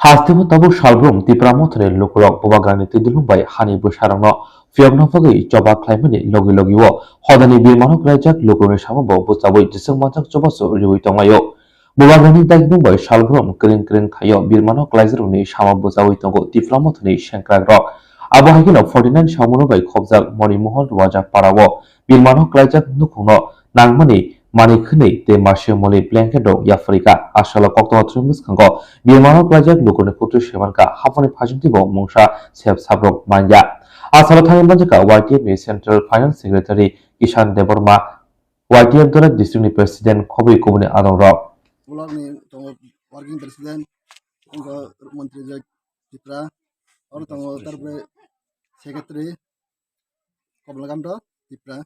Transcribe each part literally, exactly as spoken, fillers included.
Hasteo tabuk salbrum Tipra Mothani lukurok Bubagrani twi dulung bai hani bwsarokno phiyokna bagwi choba khlaimani logi logi o hodani birmano klaijak lukurokni samabo bwchaui jiswk manjak chubachu riui tonglaio. Bubagrani dainung bai salbrum kring kring thaio birmano klaijakrokni sama bwchaui tongo Tipra Mothani sengkrakrok. Abo hai kheno forty nine samungrok bai khopjak Monimohon Rwajapara o birmano klaijak nukhungno nangmani manwi khwnwi tei masi moli blanket rok yapharwi kha. Asalo koktwma thwngwi bwskango birmano klaijak lukurokni kutui se mankha, haphangni phaichingtwi bo mungsa sep saprok manya. Asalo thangwi manjakha Y T F ni Central Finance Secretary Kishan Debbarma, Y T F Dora District ni President khobwi kubuni adongrok. Block ni tongo Working President, wngkha Montri Joy Tipra, oro tongo tarpore Secretary Kamalakanta Tipra.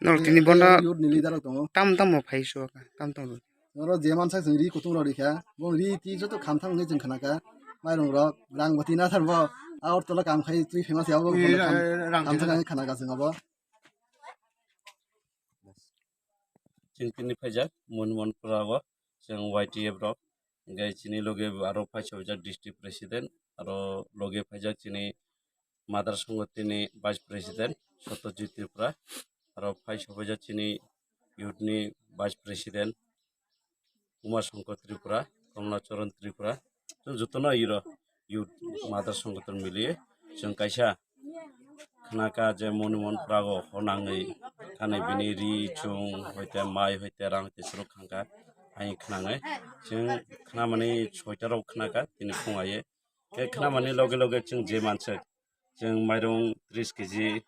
Norok tini bono youth ni leader rok tongo. Tam tam mo phai suaka, tam tam. Oro je mansak chwng ri kutung rok rikha, bo ri ti joto khamthang wngwi chwng khanaka. Mairung rok, rang bwtwi nathar bo, Agartala kam khai twi famous ya bo, eh, rang khamthang wngwi khanaka chwng abo. Chwng tini phaijak Monimon Pura o, chwng Y T F rok, hwnkhe chini loge aro phai sobijak district president, aro loge phaijak chini Mother Songotini Vice President Satyajit Tripura, aro phai sobaijak chini youth ni Vice President Uma Shankar Tripura, Kamla Charan Tripura, chwng jotono iro youth Mother Songoton miliye chwng kaisa khnaka je Monimon Prago honangwi thani bini ri chwng hoite mai hoite rang hoite chwrwk khangkha, hai khnangwi chwng khnamani soita rok khnaka tini phung aye. Khe khnamani loge loge chwng je manswk, chwng mairung tris kg,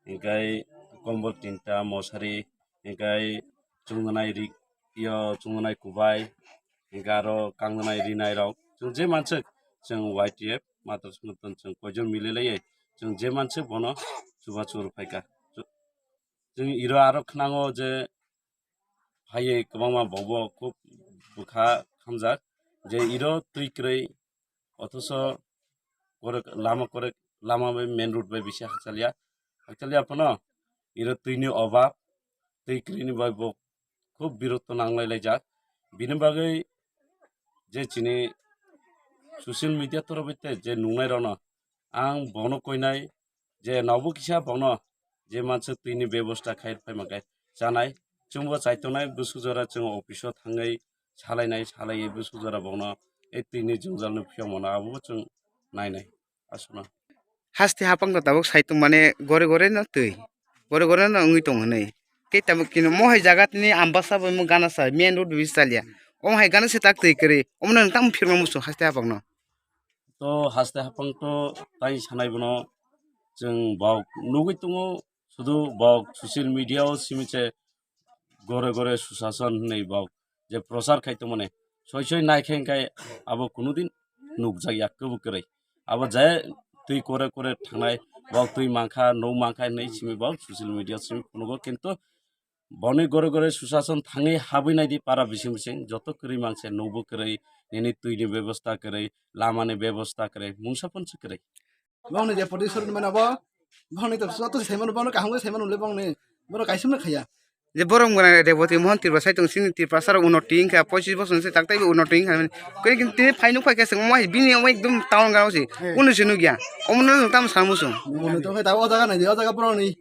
hinkhe kombol tinta, mosari, hinkhe chungnai ri, yo chungnai kubai, hinkhe aro kangnai rinai rok, chwng je manswk, chwng Y T F Mother Songoton chwng koijon mililaiwi, chwng je manswk bono chubachu rwphaikha. Chwng iro aro khnango je phaiwi kwbangma bokbo khub bwkha khamjak je iro twi kwrwi, othoso korek lama korek lama bai main road bai bisi hakchalya, hakchalya phano iro twini obab, twi kwrwini bai bo khub birotto nanglai laijak. Bini bagwi je chini social media torof bai te je nungnai rokno ang bono koinai je nobo kisa bono je mansa twini bebosta khai phai mankhe chanai. Chwngbo chaitongnai bwswk jora chwng office o thangwi salainai, salaiwi bwswk jora bono e twini jwngjalni phiyokmano abobo chwng nainai aswkno. Haste hapang to tabuk saitung mane gore gore no twi, gore gore no wngwi tong hinwi. Tei tabuk kino mo hai jaga tini Ambasa bai mo gana sa main road bai salya. Omo hai gana se tak twi kwrwi. Omo no nwng tamo phirma muchung haste hapang no. To haste hapang to tai sanai bono chwng bok nugwi tongo, sudu bok social media o simi se gore gore susason hinwi bok je prochar khai tongmani soi soi nai khe hinkhe abo kunudin nukjakya kwbwi kwrwi. Abo je twi kore kore thangnai, bok twi mankha, nuk mankha hinwi simi bok social media simi phunugo, kintu boni gore gore susason thangwi habwi naidi para bising bising, joto kwrwi mangse nukbo kwrwi, nini twini bebosta kwrwi, lamani bebosta kwrwi, mungsa phunsi kwrwi. Bongni je poti sori mano bo, bongni to joto se saimano, bono kaham khe saimano le bongni, bono kaisa no khaya. Je borok mwnai Reboti Mohon Tripura saitung sini Tripura sara uno ting kha, pochis bosor se tak tai uno ting kha. Koi kin tini phai nuk phai khe sing mo bini omo ekdom town gana se, uno se nukya. Omo no tam samu sung. Uno to khe ta o jaga nai, o jaga borok ni.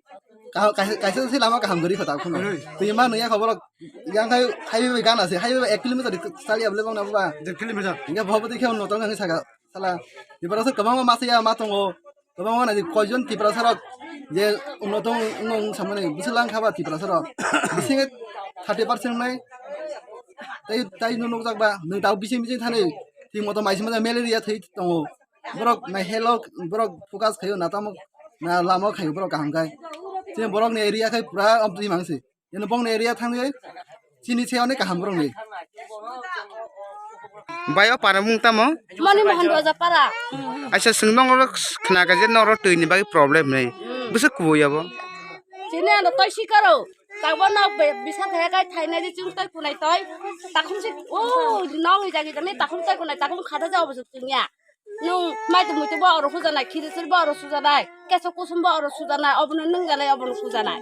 Ka-, kaisa, kaisa se lama kaham gari kho ta phano. Twi ma nungya kho borok. Yang khai, highway bai gana se, highway bai ek kilometer di sali able bang na ba. Dead kilometer. Inga bhabu dekhe uno tong kha saka. Sala, Tiprasa kwbangma masa ya ma tongo. Kwbangma nai koijon Tiprasa rok je uno tong, uno samani bwswk lang kha ba Tiprasa rok. Bisingo thirty percent nai. Tai, tai no nukjak ba, nung tau bising bising thani, thik moto mai sima malaria thai tongo. Borok nai hello, borok focus khayo na tamo, na lama khayo borok kaham khai. Chini borok ni area khai pura amtwi mangsi. Eno bongni area thangwi chini se onek kaham borok ni. Bai o para mung tamo? Moni Mohan Raja para. Aisa sung nong oro khna ka je noro twi ni bagwi problem nei. Bwswk kubui abo. Chini ano toi sikaro. Tabo nok be bisa thaya kai thainai je chwng toi kunai toi. Takhum se o nong ni jagi jani takhum toi kunai takhum khada ja obo chwng ya. Nung mai twi mui twi bo oro hujanai, khiri siri bo oro sujanai, keso kusum bo oro sujanai, obono nung jalai obono sujanai.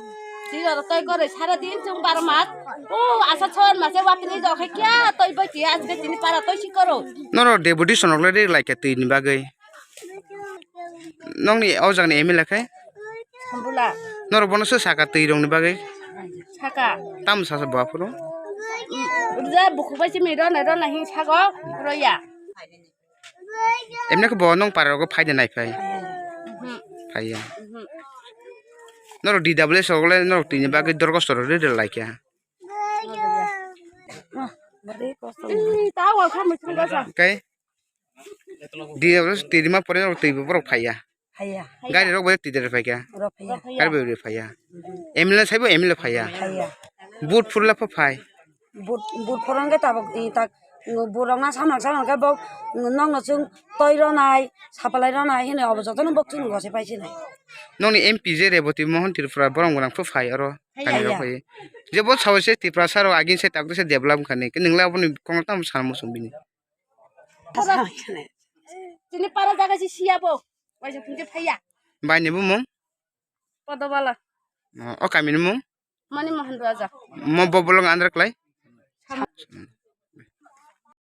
Twi oro twi koroi sara din chwng bar mas. O asa chhor mase watwi ni jokhe kya twi bai kya asbe tini para twi si koro. Noro deputation rok le ri lai kha twi ni bagwi. Nokni o jagani M L A khe? Sambula. Norok bono se saka twi rokni bagwi? Saka. Tamo sasa bo aphuru? Rja bukhuk bai simi rona rona hin sago roya. Emne khe bo nong para rogo phaide nai phai? Mhm. Phaiya. Mhm. Norok D W S rok le norok twi ni bagwi dorgos rok rede lai kha. Ih, tawa kha muchung gasa. Kai? Di oro twi rima pore oro twi borok phaiya. Phaiya. Gari rok bai twi dere phaikha. Rok phaiya. Gari bai bai phaiya. M L A saibo M L A phaiya. Phaiya. But phurla pha phai. But, but phorong ge tabok i tak borok na samang samang ke bok nong no chung toi ronai, sapalai ronai hino obo joto no bok chung gose pai sinai. Nongni M P je Reboti Mohon Tripura borong gwnang pha phai oro. Phaiya, kani rok phaiya. Phai. Je bo sao se Tripura saro agin se tak se develop khani. Ke ningla oboni kong tam san mo song bini. Tini para jaga si siya bo. Waisa phunte phaiya. Bai ni bumung? Podobala. O, o kami ni mung? Mani Mohan Raja. Mo bo bolong andra klai? Sam-